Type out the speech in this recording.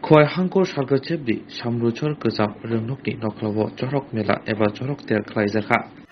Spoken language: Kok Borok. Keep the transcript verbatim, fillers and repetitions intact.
Khowai Hangkhor Circle chepdi Samruchor Kwcham Rwngnokni Nokhlao Chorok Mela eba Chorok Ter khlaijakha.